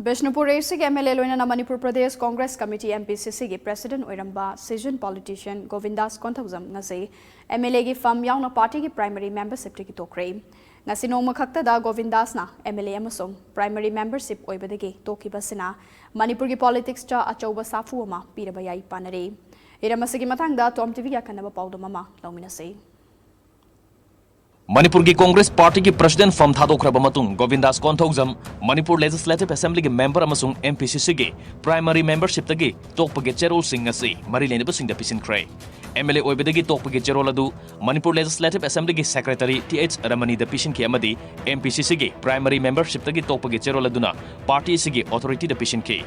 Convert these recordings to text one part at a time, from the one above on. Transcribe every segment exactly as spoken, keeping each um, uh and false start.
Bishnupur ꯑꯦꯁꯤꯒꯤ M L ꯑꯦ ꯂꯣꯏꯅꯅ Manipur Pradesh Congress committee, M P C ꯁꯤꯒꯤ president ꯑꯣꯏꯔꯝꯕ seasoned politician ꯒꯣꯕꯤꯟꯗꯥꯁ ꯀꯣꯟꯊꯧꯖꯝ ꯉꯁꯤ ꯑꯦꯝ ꯑꯦꯜ ꯑꯦꯒꯤ ꯐꯝ ꯌꯥꯎꯅ ꯄꯥꯔꯇꯤꯒꯤ ꯄ꯭ꯔꯥꯏꯃꯔꯤ ꯃꯦꯝꯕꯔꯁꯤꯞꯇꯒꯤ ꯇꯣꯛꯈ꯭ꯔꯦ꯫ ꯉꯁꯤ ꯅꯣꯡꯃ ꯈꯛꯇꯗ ꯒꯣꯕꯤꯟꯗꯥꯁꯅ ꯑꯦꯝ ꯑꯦꯜ ꯑꯦ ꯑꯃꯁꯨꯡ ꯄ꯭ꯔꯥꯏꯃꯔꯤ ꯃꯦꯝꯕꯔꯁꯤꯞ ꯑꯣꯏꯕꯗꯒꯤ ꯇꯣꯛꯈꯤꯕꯁꯤꯅ ꯃꯅꯤꯄꯨꯔꯒꯤ ꯄꯣꯂꯤꯇꯤꯛꯁꯇ ꯑꯆꯧꯕ ꯁꯥꯐꯨ ꯑꯃ ꯄꯤꯔꯕ ꯌꯥꯏ ꯄꯥꯅꯔꯤ꯫ ꯍꯤꯔꯝ ꯑꯁꯤꯒꯤ ꯃꯇꯥꯡꯗ ꯇꯣꯝ ꯇꯤꯚꯤꯒꯤ ꯑꯈꯟꯅꯕ ꯄꯥꯎꯗꯝ ꯑꯃ ꯂꯧꯃꯤꯟꯅꯁꯤ꯫ ꯃꯅꯤꯄꯨꯔꯒꯤ ꯀꯣꯡꯒ꯭ꯔꯦꯁ ꯄꯥꯔꯇꯤꯒꯤ ꯄ꯭ꯔꯦꯁꯤꯗꯦꯟꯠ ꯐꯝ ꯊꯥꯗꯣꯛꯈ꯭ꯔꯕ ꯃꯇꯨꯡ ꯒꯣꯕꯤꯟꯗꯥꯁ ꯀꯣꯟꯊꯧꯖꯝ ꯃꯅꯤꯄꯨꯔ ꯂꯦꯖꯤꯁꯂꯦꯇꯤꯚ ꯑꯦꯁꯦꯝꯕ꯭ꯂꯤꯒꯤ ꯃꯦꯝꯕꯔ ꯑꯃꯁꯨꯡ ꯑꯦꯝ ꯄꯤ ꯁꯤ ꯁꯤꯒꯤ ꯄ꯭ꯔꯥꯏꯃꯔꯤ ꯃꯦꯝꯕꯔꯁꯤꯞꯇꯒꯤ ꯇꯣꯛꯄꯒꯤ ꯆꯦꯔꯣꯜꯁꯤꯡ ꯑꯁꯤ ꯃꯔꯤ ꯂꯩꯅꯕꯁꯤꯡꯗ ꯄꯤꯁꯤꯟꯈ꯭ꯔꯦ꯫ ꯑꯦꯝ ꯑꯦꯜ ꯑꯦ ꯑꯣꯏꯕꯗꯒꯤ ꯇꯣꯛꯄꯒꯤ ꯆꯦꯔꯣꯜ ꯑꯗꯨ ꯃꯅꯤꯄꯨꯔ ꯂꯦꯖꯤꯁꯂꯦꯇꯤꯚ ꯑꯦꯁꯦꯝꯕ꯭ꯂꯤꯒꯤ ꯁꯦꯀ꯭ꯔꯦꯇꯔꯤ ꯇꯤ ꯑꯩꯆ ꯔꯃꯅꯤꯗ ꯄꯤꯁꯤꯟꯈꯤ ꯑꯃꯗꯤ ꯑꯦꯝ ꯄꯤ ꯁꯤ ꯁꯤꯒꯤ ꯄ꯭ꯔꯥꯏꯃꯔꯤ ꯃꯦꯝꯕꯔꯁꯤꯞꯇꯒꯤ ꯇꯣꯛꯄꯒꯤ ꯆꯦꯔꯣꯜ ꯑꯗꯨꯅ ꯄꯥꯔꯇꯤ ꯑꯁꯤꯒꯤ ꯑꯣꯊꯣꯔꯤꯇꯤꯗ ꯄꯤꯁꯤꯟꯈꯤ꯫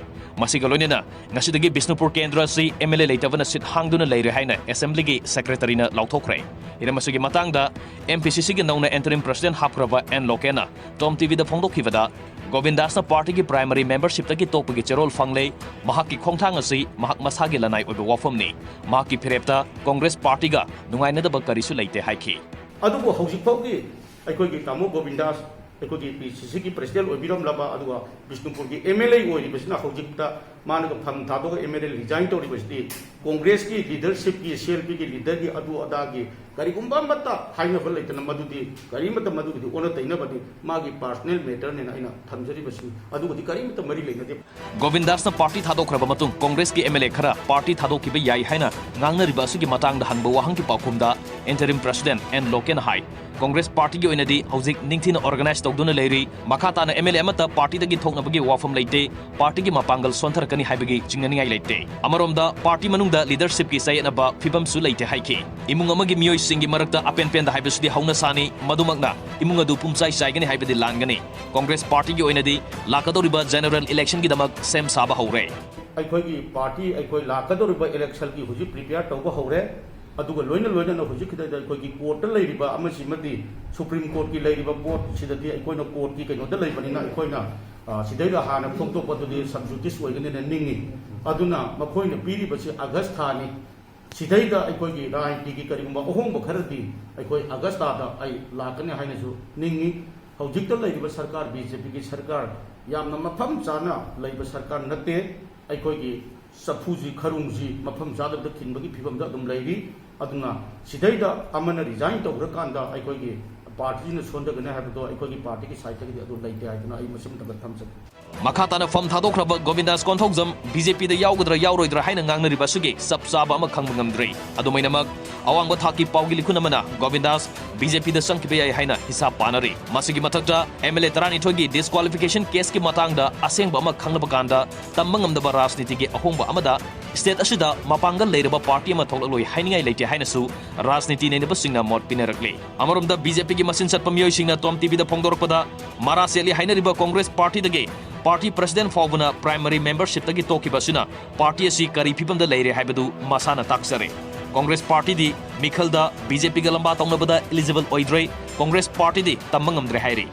ꯃꯁꯤꯒ ꯂꯣꯏꯅꯅ ꯉꯁꯤꯗꯒꯤ ꯕꯤꯁꯅꯨꯄꯨꯔ ꯀꯦꯟꯗ꯭ꯔ ꯑꯁꯤ ꯑꯦꯝ ꯑꯦꯜ ꯑꯦ ꯂꯩꯇꯕꯅ ꯁꯤꯠ ꯍꯥꯡꯗꯨꯅ ꯂꯩꯔꯦ ꯍꯥꯏꯅ ꯑꯦꯁꯦꯝꯕ꯭ꯂꯤꯒꯤ ꯁꯦꯀ꯭ꯔꯦꯇꯔꯤꯅ ꯂꯥꯎꯊꯣꯛꯈ꯭ꯔꯦ꯫ ꯍꯤꯔꯝ ꯑꯁꯤꯒꯤ ꯃꯇꯥꯡꯗ ꯑꯦꯝ ꯄꯤ ꯁꯤ ꯁꯤꯒꯤ ꯅꯧꯅ ꯏꯟꯇꯔꯤꯝ ꯄ꯭ꯔꯦꯁꯤꯗꯦꯟꯠ ꯍꯥꯞꯈ꯭ꯔꯕ ꯑꯦꯟ ꯂꯣꯀꯦꯟꯅ ꯇꯣꯝ ꯇꯤꯚꯤꯗ ꯐꯣꯡꯗꯣꯛꯈꯤꯕꯗ, ꯒꯣꯕꯤꯟꯗꯥꯁꯅ ꯄꯥꯔꯇꯤꯒꯤ ꯄ꯭ꯔꯥꯏꯃꯔꯤ ꯃꯦꯝꯕꯔꯁꯤꯞꯇꯒꯤ ꯇꯣꯛꯄꯒꯤ ꯆꯦꯔꯣꯜ ꯐꯪꯂꯦ꯫ ꯃꯍꯥꯛꯀꯤ ꯈꯣꯡꯊꯥꯡ ꯑꯁꯤ ꯃꯍꯥꯛ ꯃꯁꯥꯒꯤ ꯂꯅꯥꯏ ꯑꯣꯏꯕ ꯋꯥꯐꯝꯅꯤ꯫ ꯃꯍꯥꯛꯀꯤ ꯐꯤꯔꯦꯞꯇ ꯀꯣꯡꯒ꯭ꯔꯦꯁ ꯄꯥꯔꯇꯤꯒ ꯅꯨꯡꯉꯥꯏꯅꯗꯕ ꯀꯔꯤꯁꯨ ꯂꯩꯇꯦ ꯍꯥꯏꯈꯤ꯫ ꯑꯗꯨꯕꯨ ꯍꯧꯖꯤꯛ ꯐꯥꯎꯒꯤ ꯑꯩꯈꯣꯏꯒꯤ ꯇꯥꯃꯣ ꯒꯣꯕꯤꯟꯗꯥꯁ, ꯑꯩꯈꯣꯏꯒꯤ ꯄꯤ ꯁꯤ ꯁꯤꯒꯤ ꯄ꯭ꯔꯦꯁꯤꯗꯦꯟꯠ ꯑꯣꯏꯕꯤꯔꯝꯂꯕ, ꯑꯗꯨꯒ ꯕꯤꯁꯅꯨꯄꯨꯔꯒꯤ ꯑꯦꯝ ꯑꯦꯜ ꯑꯦ ꯑꯣꯏꯔꯤꯕꯁꯤꯅ ꯍꯧꯖꯤꯛꯇ ꯃꯥꯅꯒ ꯐꯝ ꯊꯥꯗꯣꯛꯑꯒ ꯑꯦꯝ ꯑꯦꯜ ꯑꯦ ꯔꯤꯖꯥꯏꯟ ꯇꯧꯔꯤꯕꯁꯤꯗꯤ ꯀꯣꯡꯒ꯭ꯔꯦꯁꯀꯤ ꯂꯤꯗꯔꯁꯤꯞꯀꯤ, ꯁꯤ ꯑꯦꯜ ꯄꯤꯒꯤ ꯂꯤꯗꯔꯒꯤ ꯑꯗꯨ ꯑꯗꯥꯒꯤ ꯀꯔꯤꯒꯨꯝꯕ ꯑꯃꯠꯇ ꯍꯥꯏꯅꯕ ꯂꯩꯇꯅ, ꯃꯗꯨꯗꯤ ꯀꯔꯤꯃꯠꯇ, ꯃꯗꯨꯒꯤꯗꯤ ꯑꯣꯟꯅ ꯇꯩꯅꯕꯅꯤ, ꯃꯥꯒꯤ ꯄꯥꯔꯁꯣꯅꯦꯜ ꯃꯦꯇꯔꯅꯦꯅ ꯑꯩꯅ ꯊꯝꯖꯔꯤꯕꯁꯤ, ꯑꯗꯨꯒꯗꯤ ꯀꯔꯤꯃꯠꯇ ꯃꯔꯤ ꯂꯩꯅꯗꯦ꯫ ꯒꯣꯕꯤꯟꯗꯥꯁꯅ ꯄꯥꯔꯇꯤ ꯊꯥꯗꯣꯛꯈ꯭ꯔꯕ ꯃꯇꯨꯡ ꯀꯣꯡꯒ꯭ꯔꯦꯁꯀꯤ ꯑꯦꯝ ꯑꯦꯜ ꯑꯦ ꯈꯔ ꯄꯥꯔꯇꯤ ꯊꯥꯗꯣꯛꯈꯤꯕ ꯌꯥꯏ ꯍꯥꯏꯅ ꯉꯥꯡꯅꯔꯤꯕ ꯑꯁꯤꯒꯤ ꯃꯇꯥꯡꯗ ꯍꯪꯕ ꯋꯥꯍꯪꯒꯤ ꯄꯥꯎꯈꯨꯝꯗ ꯏꯟꯇꯔꯤꯝ ꯄ꯭ꯔꯦꯁꯤꯗꯦꯟꯠ ꯑꯦꯟ ꯂꯣꯀꯦꯟꯅ ꯍꯥꯏ, ꯀꯣꯡꯒ꯭ꯔꯦꯁ ꯄꯥꯔꯇꯤꯒꯤ ꯑꯣꯏꯅꯗꯤ ꯍꯧꯖꯤꯛ ꯅꯤꯡꯊꯤꯅ ꯑꯣꯔꯒꯅꯥꯏꯖ ꯇꯧꯗꯨꯅ ꯂꯩꯔꯤ꯫ ꯃꯈꯥ ꯇꯥꯅ ꯑꯦꯝ ꯑꯦꯜ ꯑꯦ ꯑꯃꯠꯇ ꯄꯥꯔꯇꯤꯗꯒꯤ ꯊꯣꯛꯅꯕꯒꯤ ꯋꯥꯐꯝ ꯂꯩꯇꯦ꯫ ꯄꯥꯔꯇꯤꯒꯤ ꯃꯄꯥꯡꯒꯜ ꯁꯣꯟꯊꯔꯛꯀꯅꯤ ꯍꯥꯏꯕꯒꯤ ꯆꯤꯡꯅꯅꯤꯡꯉꯥꯏ ꯂꯩꯇꯦ꯫ ꯑꯃꯔꯣꯝꯗ ꯄꯥꯔꯇꯤ ꯃꯅꯨꯡꯗ ꯂꯤꯗꯔꯁꯤꯞꯀꯤ ꯆꯌꯦꯠꯅꯕ ꯐꯤꯕꯝꯁꯨ ꯂꯩꯇꯦ ꯍꯥꯏꯈꯤ꯫ ꯏꯃꯨꯡ ꯑꯃꯒꯤ ꯃꯤꯑꯣꯏꯁꯤꯡꯒꯤ ꯃꯔꯛꯇ ꯑꯄꯦꯟ ꯄꯦꯟꯗ ꯍꯥꯏꯕꯁꯤꯗꯤ ꯍꯧꯅ ꯁꯥꯅꯤ꯫ ꯃꯗꯨꯃꯛꯅ ꯏꯃꯨꯡ ꯑꯗꯨ ꯄꯨꯝꯆꯥꯏ ꯆꯥꯏꯒꯅꯤ ꯍꯥꯏꯕꯗꯤ ꯂꯥꯟꯒꯅꯤ꯫ ꯀꯣꯡꯒ꯭ꯔꯦꯁ ꯄꯥꯔꯇꯤꯒꯤ ꯑꯣꯏꯅꯗꯤ ꯂꯥꯛꯀꯗꯧꯔꯤꯕ ꯖꯦꯅꯔꯦꯜ ꯏꯂꯦꯛꯁꯟꯒꯤꯗꯃꯛ ꯁꯦꯝ ꯁꯥꯕ ꯍꯧꯔꯦ꯫ ꯑꯩꯈꯣꯏꯒꯤ ꯄꯥꯔꯇꯤ ꯑꯩꯈꯣꯏ ꯂꯥꯛꯀꯗꯧꯔꯤꯕ ꯏꯂꯦꯛꯁꯟꯒꯤ ꯍꯧꯖꯤꯛ ꯄ꯭ꯔꯤꯄꯦꯌꯔ ꯇꯧꯕ ꯍꯧꯔꯦ꯫ ꯑꯗꯨꯒ ꯂꯣꯏꯅ ꯂꯣꯏꯅꯅ ꯍꯧꯖꯤꯛꯀꯤꯗ ꯑꯩꯈꯣꯏꯒꯤ ꯀꯣꯔꯠꯇ ꯂꯩꯔꯤꯕ ꯑꯃꯁꯤꯃꯗꯤ ꯁꯨꯄ꯭ꯔꯤꯝ ꯀꯣꯔꯠꯀꯤ ꯂꯩꯔꯤꯕ ꯄꯣꯠꯁꯤꯗꯗꯤ ꯑꯩꯈꯣꯏꯅ ꯀꯣꯔꯠꯀꯤ ꯀꯩꯅꯣꯗ ꯂꯩꯕꯅꯤꯅ ꯑꯩꯈꯣꯏꯅ, ꯑ, ꯁꯤꯗꯩꯗ ꯍꯥꯟꯅ ꯐꯣꯡꯗꯣꯛꯄꯗꯨꯗꯤ ꯁꯕ ꯖꯨꯗꯤꯁ ꯑꯣꯏꯒꯅꯤꯅ ꯅꯤꯡꯏ꯫ ꯑꯗꯨꯅ ꯃꯈꯣꯏꯅ ꯄꯤꯔꯤꯕꯁꯤ ꯑꯥꯒꯁ ꯊꯥꯅꯤ꯫ ꯁꯤꯗꯩꯗ ꯑꯩꯈꯣꯏꯒꯤ ꯔꯥꯖꯅꯤꯇꯤꯒꯤ ꯀꯔꯤꯒꯨꯝꯕ ꯑꯍꯣꯡꯕ ꯈꯔꯗꯤ ꯑꯩꯈꯣꯏ ꯑꯥꯒꯁ ꯊꯥꯗ ꯑꯩ ꯂꯥꯛꯀꯅꯤ ꯍꯥꯏꯅꯁꯨ ꯅꯤꯡꯏ꯫ ꯍꯧꯖꯤꯛꯇ ꯂꯩꯔꯤꯕ ꯁꯔꯀꯥꯔ, ꯕꯤ ꯖꯦ ꯄꯤꯒꯤ ꯁꯔꯀꯥꯔ, ꯌꯥꯝꯅ ꯃꯐꯝ ꯆꯥꯅ ꯂꯩꯕ ꯁꯔꯀꯥꯔ ꯅꯠꯇꯦ꯫ ꯑꯩꯈꯣꯏꯒꯤ ꯆꯐꯨꯁꯤ ꯈꯔꯨꯡꯁꯤ ꯃꯐꯝ ꯆꯥꯗꯕꯗ ꯈꯤꯟꯕꯒꯤ ꯐꯤꯕꯝꯗ ꯑꯗꯨꯝ ꯂꯩꯔꯤ꯫ ꯑꯗꯨꯅ ꯁꯤꯗꯩꯗ ꯑꯃꯅ ꯔꯤꯖꯥꯏꯟ ꯇꯧꯈ꯭ꯔꯀꯥꯟꯗ ꯑꯩꯈꯣꯏꯒꯤ ꯄꯥꯔꯇꯤꯅ ꯁꯣꯟꯊꯒꯅꯤ ꯍꯥꯏꯕꯗꯣ ꯑꯩꯈꯣꯏꯒꯤ ꯄꯥꯔꯇꯤꯒꯤ ꯁꯥꯏꯠꯇꯒꯤꯗꯤ ꯑꯗꯨ ꯂꯩꯇꯦ ꯍꯥꯏꯗꯨꯅ ꯑꯩ ꯃꯁꯤꯃꯇꯪꯒ ꯊꯝꯖꯒꯦ꯫ ꯃꯈꯥ ꯇꯥꯅ ꯐꯝ ꯊꯥꯗꯣꯛꯈ꯭ꯔꯕ ꯒꯣꯕꯤꯟꯗꯥꯁ ꯀꯣꯟꯊꯧꯖꯝ ꯕꯤ ꯖꯦ ꯄꯤꯗ ꯌꯥꯎꯒꯗ꯭ꯔꯥ ꯌꯥꯎꯔꯣꯏꯗ꯭ꯔꯥ ꯍꯥꯏꯅ ꯉꯥꯡꯅꯔꯤꯕ ꯑꯁꯤꯒꯤ ꯆꯞ ꯆꯥꯕ ꯑꯃ ꯈꯪꯕ ꯉꯝꯗ꯭ꯔꯤ꯫ ꯑꯗꯨꯃꯥꯏꯅꯃꯛ, ꯑꯋꯥꯡꯕ ꯊꯥꯛꯀꯤ ꯄꯥꯎꯒꯤ ꯂꯤꯈꯨꯟ ꯑꯃꯅ ꯒꯣꯕꯤꯟꯗꯥꯁ ꯕꯤ ꯖꯦ ꯄꯤꯗ ꯆꯪꯈꯤꯕ ꯌꯥꯏ ꯍꯥꯏꯅ ꯍꯤꯁꯥꯞ ꯄꯥꯅꯔꯤ꯫ ꯃꯁꯤꯒꯤ ꯃꯊꯛꯇ ꯑꯦꯝ ꯑꯦꯜ ꯑꯦ ꯇꯔꯥꯅꯤꯊꯣꯏꯒꯤ ꯗꯤꯁꯀ꯭ꯋꯥꯂꯤꯐꯤꯀꯦꯁꯟ ꯀꯦꯁꯀꯤ ꯃꯇꯥꯡꯗ ꯑꯁꯦꯡꯕ ꯑꯃ ꯈꯪꯂꯕ ꯀꯥꯟꯗ ꯇꯝꯕ ꯉꯝꯗꯕ ꯔꯥꯖꯅꯤꯇꯤꯒꯤ ꯑꯍꯣꯡꯕ ꯑꯃꯗ ꯁ꯭ꯇꯦꯠ ꯑꯁꯤꯗ ꯃꯄꯥꯡꯒꯜ ꯂꯩꯔꯕ ꯄꯥꯔꯇꯤ ꯑꯃ ꯊꯣꯛꯂꯛꯂꯣꯏ ꯍꯥꯏꯅꯤꯡꯉꯥꯏ ꯂꯩꯇꯦ ꯍꯥꯏꯅꯁꯨ ꯔꯥꯖꯅꯤꯇꯤ ꯅꯩꯅꯕꯁꯤꯡꯅ ꯃꯣꯠ ꯄꯤꯅꯔꯛꯂꯤ꯫ ꯑꯃꯔꯣꯝꯗ ꯕꯤ ꯖꯦ ꯄꯤꯒꯤ ꯃꯆꯤꯟ ꯆꯠꯄ ꯃꯤꯑꯣꯏꯁꯤꯡꯅ ꯇꯣꯝ ꯇꯤ ꯚꯤꯗ ꯐꯣꯡꯗꯣꯔꯛꯄꯗ, ꯃꯔꯥ ꯆꯦꯠꯂꯤ ꯍꯥꯏꯅꯔꯤꯕ ꯀꯣꯡꯒ꯭ꯔꯦꯁ ꯄꯥꯔꯇꯤꯗꯒꯤ ꯄꯥꯔꯇꯤ ꯄ꯭ꯔꯁꯤꯗꯦꯟꯠ ꯐꯥꯎꯕꯅ ꯄ꯭ꯔꯥꯏꯃꯔꯤ ꯃꯦꯝꯕꯔꯁꯤꯞꯇꯒꯤ ꯇꯣꯛꯈꯤꯕ ꯑꯁꯤꯅ ꯄꯥꯔꯇꯤ ꯑꯁꯤ ꯀꯔꯤ ꯐꯤꯕꯝꯗ ꯂꯩꯔꯦ ꯍꯥꯏꯕꯗꯨ ꯃꯁꯥꯅ ꯇꯥꯛꯆꯔꯦ꯫ ꯀꯣꯡꯒ꯭ꯔꯦꯁ ꯄꯥꯔꯇꯤꯗꯤ ꯃꯤꯈꯜꯗ ꯕꯤ ꯖꯦ ꯄꯤꯒ ꯂꯝꯕꯥ ꯇꯧꯅꯕꯗ ꯏꯂꯤꯖꯤꯕꯜ ꯑꯣꯏꯗ꯭ꯔꯦ꯫ ꯀꯣꯡꯒ꯭ꯔꯦꯁ ꯄꯥꯔꯇꯤꯗꯤ ꯇꯝꯕ ꯉꯝꯗ꯭ꯔꯦ ꯍꯥꯏꯔꯤ꯫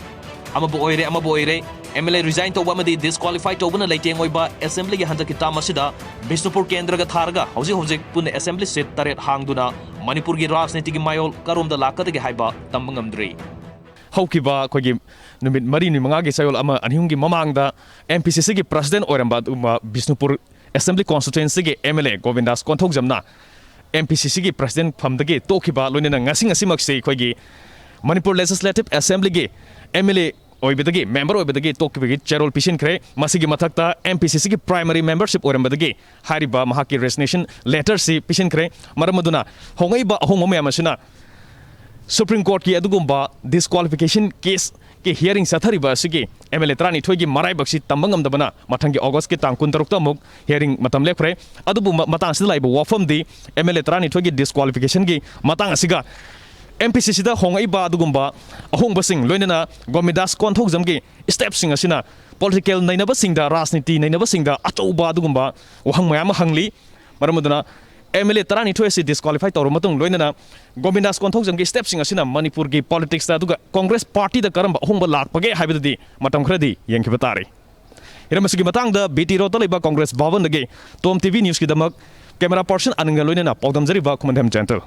ꯑꯃꯕꯨ ꯑꯣꯏꯔꯦ, ꯑꯃꯕꯨ ꯑꯣꯏꯔꯦ, ꯑꯦꯝ ꯑꯦꯜ ꯑꯦ ꯔꯤꯖꯥꯏꯟ ꯇꯧꯕ ꯑꯃꯗꯤ ꯗꯤꯁꯀ꯭ꯋꯥꯂꯤꯐꯥꯏ ꯇꯧꯕꯅ ꯂꯩꯇꯦꯡ ꯑꯣꯏꯕ ꯑꯦꯁꯦꯝꯕ꯭ꯂꯤꯒꯤ ꯍꯟꯗꯛꯀꯤ ꯇꯥꯔꯝ ꯑꯁꯤꯗ ꯕꯤꯁꯅꯨꯄꯨꯔ ꯀꯦꯟꯗ꯭ꯔꯒ ꯊꯥꯔꯒ ꯍꯧꯖꯤꯛ ꯍꯧꯖꯤꯛ ꯄꯨꯟꯅ ꯑꯦꯁꯦꯝꯕ꯭ꯂꯤ ꯁꯤꯠ ꯇꯔꯦꯠ ꯍꯥꯡꯗꯨꯅ ꯃꯅꯤꯄꯨꯔꯒꯤ ꯔꯥꯖꯅꯤꯇꯤꯒꯤ ꯃꯥꯌꯣꯜ ꯀꯔꯣꯝꯗ ꯂꯥꯛꯀꯗꯒꯦ ꯍꯥꯏꯕ ꯇꯝꯕ ꯉꯝꯗ꯭ꯔꯤ꯫ ꯍꯧꯈꯤꯕ ꯑꯩꯈꯣꯏꯒꯤ ꯅꯨꯃꯤꯠ ꯃꯔꯤꯅꯤ ꯃꯉꯥꯒꯤ ꯆꯌꯣꯜ ꯑꯃ ꯑꯅꯤ ꯑꯍꯨꯝꯒꯤ ꯃꯃꯥꯡꯗ ꯑꯦꯝ ꯄꯤ ꯁꯤ ꯁꯤꯒꯤ ꯄ꯭ꯔꯁꯤꯗꯦꯟꯠ ꯑꯣꯏꯔꯝꯕ ꯑꯗꯨꯒꯨꯝꯕ ꯕꯤꯁꯅꯨꯄꯨꯔ ꯑꯦꯁꯦꯝꯕ꯭ꯂꯤ ꯀꯣꯟꯁꯇꯤꯇ꯭ꯋꯦꯟꯁꯤꯒꯤ ꯑꯦꯝ ꯑꯦꯜ ꯑꯦ ꯒꯣꯕꯤꯟꯗꯥꯁ ꯀꯣꯟꯊꯧꯖꯝꯅ ꯑꯦꯝ ꯄꯤ ꯁꯤ ꯁꯤꯒꯤ ꯄ꯭ꯔꯁꯤꯗꯦꯟꯠ ꯐꯝꯗꯒꯤ ꯇꯣꯛꯈꯤꯕ, ꯂꯣꯏꯅꯅ ꯉꯁꯤ ꯉꯁꯤꯃꯛꯁꯤ ꯑꯩꯈꯣꯏꯒꯤ ꯃꯅꯤꯄꯨꯔ ꯂꯦꯖꯤꯁꯂꯦꯇꯤꯚ ꯑꯦꯁꯦꯝꯕ꯭ꯂꯤꯒꯤ ꯑꯦꯝ ꯑꯦꯜ ꯑꯦ ꯑꯣꯏꯕꯗꯒꯤ, ꯃꯦꯝꯕꯔ ꯑꯣꯏꯕꯗꯒꯤ ꯇꯣꯛꯈꯤꯕꯒꯤ ꯆꯦꯔꯣꯜ ꯄꯤꯁꯤꯟꯈ꯭ꯔꯦ꯫ ꯃꯁꯤꯒꯤ ꯃꯊꯛꯇ ꯑꯦꯝ ꯄꯤ ꯁꯤ ꯁꯤꯒꯤ ꯄ꯭ꯔꯥꯏꯃꯔꯤ ꯃꯦꯝꯕꯔꯁꯤꯞ ꯑꯣꯏꯔꯝꯕꯗꯒꯤ ꯍꯥꯏꯔꯤꯕ ꯃꯍꯥꯛꯀꯤ ꯔꯦꯖꯤꯒꯅꯦꯁꯟ ꯂꯦꯇꯔꯁꯤ ꯄꯤꯁꯤꯟꯈ꯭ꯔꯦ꯫ ꯃꯔꯝ ꯑꯗꯨꯅ ꯍꯣꯡꯂꯛꯏꯕ ꯑꯍꯣꯡꯕ ꯃꯌꯥꯝ ꯑꯁꯤꯅ ꯁꯨꯄ꯭ꯔꯤꯝ ꯀꯣꯔꯠꯀꯤ ꯑꯗꯨꯒꯨꯝꯕ ꯗꯤꯁꯀ꯭ꯋꯥꯂꯤꯐꯤꯀꯦꯁꯟ ꯀꯦꯁꯀꯤ ꯍꯤꯌꯥꯔꯤꯡ ꯆꯠꯊꯔꯤꯕ ꯑꯁꯤꯒꯤ ꯑꯦꯝ ꯑꯦꯜ ꯑꯦ ꯇꯔꯥꯅꯤꯊꯣꯏꯒꯤ ꯃꯔꯥꯏꯕꯛꯁꯤ ꯇꯝꯕ ꯉꯝꯗꯕꯅ ꯃꯊꯪꯒꯤ ꯑꯣꯒꯁꯀꯤ ꯇꯥꯡ ꯀꯨꯟꯇꯔꯨꯛꯇ ꯑꯃꯨꯛ ꯍꯤꯌꯥꯔꯤꯡ ꯃꯇꯝ ꯂꯦꯞꯈ꯭ꯔꯦ꯫ ꯑꯗꯨꯕꯨ ꯃ-, ꯃꯇꯥꯡ ꯑꯁꯤꯗ ꯂꯥꯛꯏꯕ ꯋꯥꯐꯝꯗꯤ ꯑꯦꯝ ꯑꯦꯜ ꯑꯦ ꯇꯔꯥꯅꯤꯊꯣꯏꯒꯤ ꯗꯤꯁꯀ꯭ꯋꯥꯂꯤꯐꯤꯀꯦꯁꯟꯒꯤ ꯃꯇꯥꯡ ꯑꯁꯤꯒ ꯑꯦꯝ ꯄꯤ ꯁꯤ ꯁꯤꯗ ꯍꯣꯡꯂꯛꯏꯕ ꯑꯗꯨꯒꯨꯝꯕ ꯑꯍꯣꯡꯕꯁꯤꯡ, ꯂꯣꯏꯅꯅ ꯒꯣꯃꯤꯗꯥꯁ ꯀꯣꯟꯊꯧꯖꯝꯒꯤ ꯁ꯭ꯇꯦꯞꯁꯤꯡ ꯑꯁꯤꯅ ꯄꯣꯂꯤꯇꯤꯀꯦꯜ ꯅꯩꯅꯕꯁꯤꯡꯗ, ꯔꯥꯖꯅꯤꯇꯤ ꯅꯩꯅꯕꯁꯤꯡꯗ ꯑꯆꯧꯕ ꯑꯗꯨꯒꯨꯝꯕ ꯋꯥꯍꯪ ꯃꯌꯥꯝ ꯑꯃ ꯍꯪꯂꯤ꯫ ꯃꯔꯝ ꯑꯗꯨꯅ ꯑꯦꯝ ꯑꯦꯜ ꯑꯦ ꯇꯔꯥꯅꯤꯊꯣꯏ ꯑꯁꯤ ꯗꯤꯁꯀ꯭ꯋꯥꯂꯤꯐꯥꯏ ꯇꯧꯔꯕ ꯃꯇꯨꯡ, ꯂꯣꯏꯅꯅ ꯒꯣꯃꯤꯗꯥꯁ ꯀꯣꯟꯊꯧꯖꯝꯒꯤ ꯁ꯭ꯇꯦꯞꯁꯤꯡ ꯑꯁꯤꯅ ꯃꯅꯤꯄꯨꯔꯒꯤ ꯄꯣꯂꯤꯇꯤꯛꯁꯇ ꯑꯗꯨꯒ ꯀꯣꯡꯒ꯭ꯔꯦꯁ ꯄꯥꯔꯇꯤꯗ ꯀꯔꯝꯕ ꯑꯍꯣꯡꯕ ꯂꯥꯛꯄꯒꯦ ꯍꯥꯏꯕꯗꯨꯗꯤ ꯃꯇꯝ ꯈꯔꯗꯤ ꯌꯦꯡꯈꯤꯕ ꯇꯥꯔꯦ꯫ ꯍꯤꯔꯝ ꯑꯁꯤꯒꯤ ꯃꯇꯥꯡꯗ ꯕꯤ ꯇꯤ ꯔꯣꯗꯇ ꯂꯩꯕ ꯀꯣꯡꯒ꯭ꯔꯦꯁ ꯚꯕꯟꯗꯒꯤ ꯇꯣꯝ ꯇꯤ ꯚꯤ ꯅ꯭ꯌꯨꯁꯀꯤꯗꯃꯛ ꯀꯦꯃꯦꯔꯥ ꯄꯔꯁꯟ ꯑꯅꯟꯒ ꯂꯣꯏꯅꯅ ꯄꯥꯎꯗꯝꯖꯔꯤꯕ ꯈꯨꯃꯟꯊꯦꯝ ꯖꯌꯟꯇ꯫